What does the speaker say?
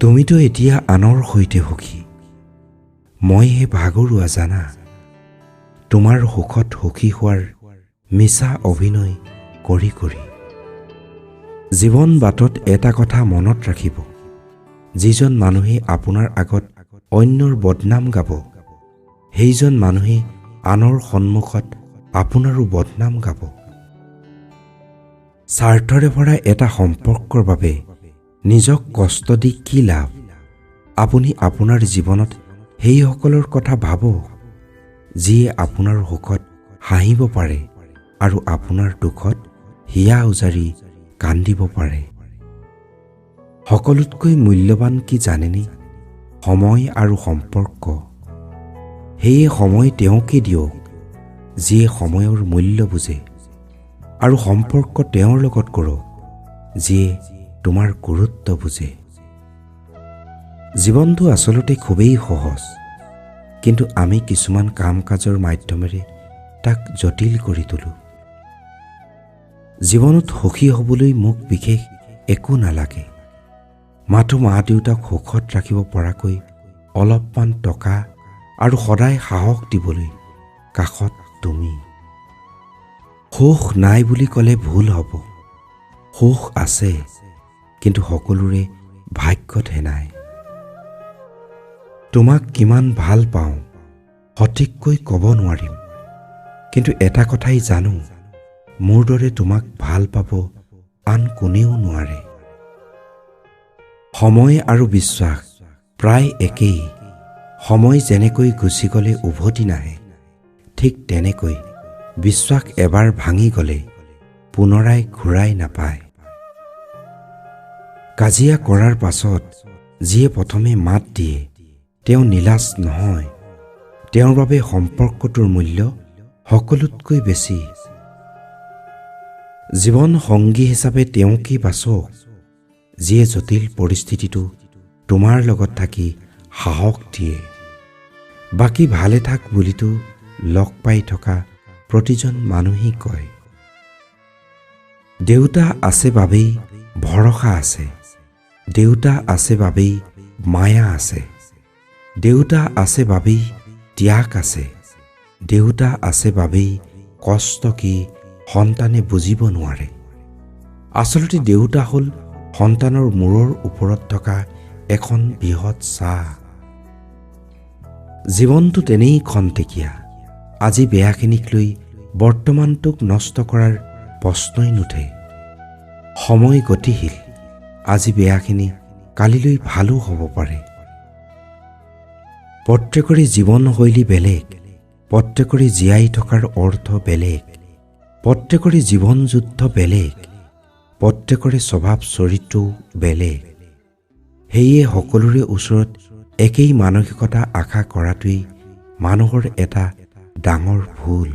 তুমিতো এতিয়া আনৰ সৈতে সুখী, মইহে ভাগৰুৱা জানা। তোমাৰ সুখত সুখী হোৱাৰ মিছা অভিনয় কৰি কৰি। জীৱন বাটত এটা কথা মনত ৰাখিব, যিজন মানুহে আপোনাৰ আগত অন্যৰ বদনাম গাব, সেইজন মানুহে আনৰ সন্মুখত আপোনাৰো বদনাম গাব। স্বাৰ্থৰে ভৰা এটা সম্পৰ্কৰ বাবে নিজক কষ্ট দি কি লাভ? আপুনি আপোনাৰ জীৱনত সেইসকলৰ কথা ভাবক যিয়ে আপোনাৰ সুখত হাঁহিব পাৰে আৰু আপোনাৰ দুখত হিয়া উজাৰি কান্দিব পাৰে। সকলোতকৈ মূল্যৱান কি জানেনে? সময় আৰু সম্পৰ্ক। সেয়ে সময় তেওঁকে দিয়ক যিয়ে সময়ৰ মূল্য বুজে, আৰু সম্পৰ্ক তেওঁৰ লগত কৰক যিয়ে তোমাৰ গুৰুত্ব বুজে। জীৱনটো আচলতে খুবেই সহজ, কিন্তু আমি কিছুমান কাম কাজৰ মাধ্যমেৰে তাক জটিল কৰি তোলোঁ। জীৱনত সুখী হ'বলৈ মোক বিশেষ একো নালাগে, মাথো মা দেউতাক সুখত ৰাখিব পৰাকৈ অলপমান টকা আৰু সদায় সাহস দিবলৈ কাষত তুমি। সুখ নাই বুলি ক'লে ভুল হ'ব, সুখ আছে, কিন্তু সকলোৰে ভাগ্যতহে নাই। তোমাক কিমান ভাল পাওঁ সঠিককৈ ক'ব নোৱাৰিম, কিন্তু এটা কথাই জানো, মোৰ দৰে তোমাক ভাল পাব আন কোনেও নোৱাৰে। সময় আৰু বিশ্বাস প্ৰায় একেই। সময় যেনেকৈ গুচি গ'লে উভতি নাহে, ঠিক তেনেকৈ বিশ্বাস এবাৰ ভাঙি গ'লে পুনৰাই ঘূৰাই নাপায়। কাজিয়া কৰাৰ পাছত যিয়ে প্ৰথমে মাত দিয়ে তেওঁ নিলাজ নহয়, তেওঁৰ বাবে সম্পৰ্কটোৰ মূল্য সকলোতকৈ বেছি। জীৱন সংগী হিচাপে তেওঁকেই বাছক যিয়ে জটিল পৰিস্থিতিটো তোমাৰ লগত থাকি সাহস দিয়ে। বাকী ভালে থাক বুলিতো লগ পাই থকা প্ৰতিজন মানুহেই কয়। দেউতা আছে বাবেই ভৰসা আছে, দেউতা আছে বাবেই মায়া আছে, দেউতা আছে বাবেই ত্যাগ আছে, দেউতা আছে বাবেই কষ্ট কি সন্তানে বুজিব নোৱাৰে। আচলতে দেউতা হ'ল সন্তানৰ মূৰৰ ওপৰত থকা এখন বৃহৎ ছাঁ। জীৱনটো তেনেই খন্তেকীয়া। আজি বেয়াখিনিক লৈ বৰ্তমানটোক নষ্ট কৰাৰ প্ৰশ্নই নুঠে। সময় গতিশীল, আজি বেয়াখিনি কালিলৈ ভালো হ'ব পাৰে। প্ৰত্যেকৰে জীৱনশৈলী বেলেগ, প্ৰত্যেকৰে জীয়াই থকাৰ অৰ্থ বেলেগ, প্ৰত্যেকৰে জীৱন যুদ্ধ বেলেগ, প্ৰত্যেকৰে স্বভাৱ চৰিত্ৰও বেলেগ। সেয়ে সকলোৰে ওচৰত একেই মানসিকতা আশা কৰাটোৱেই মানুহৰ এটা ডাঙৰ ভুল।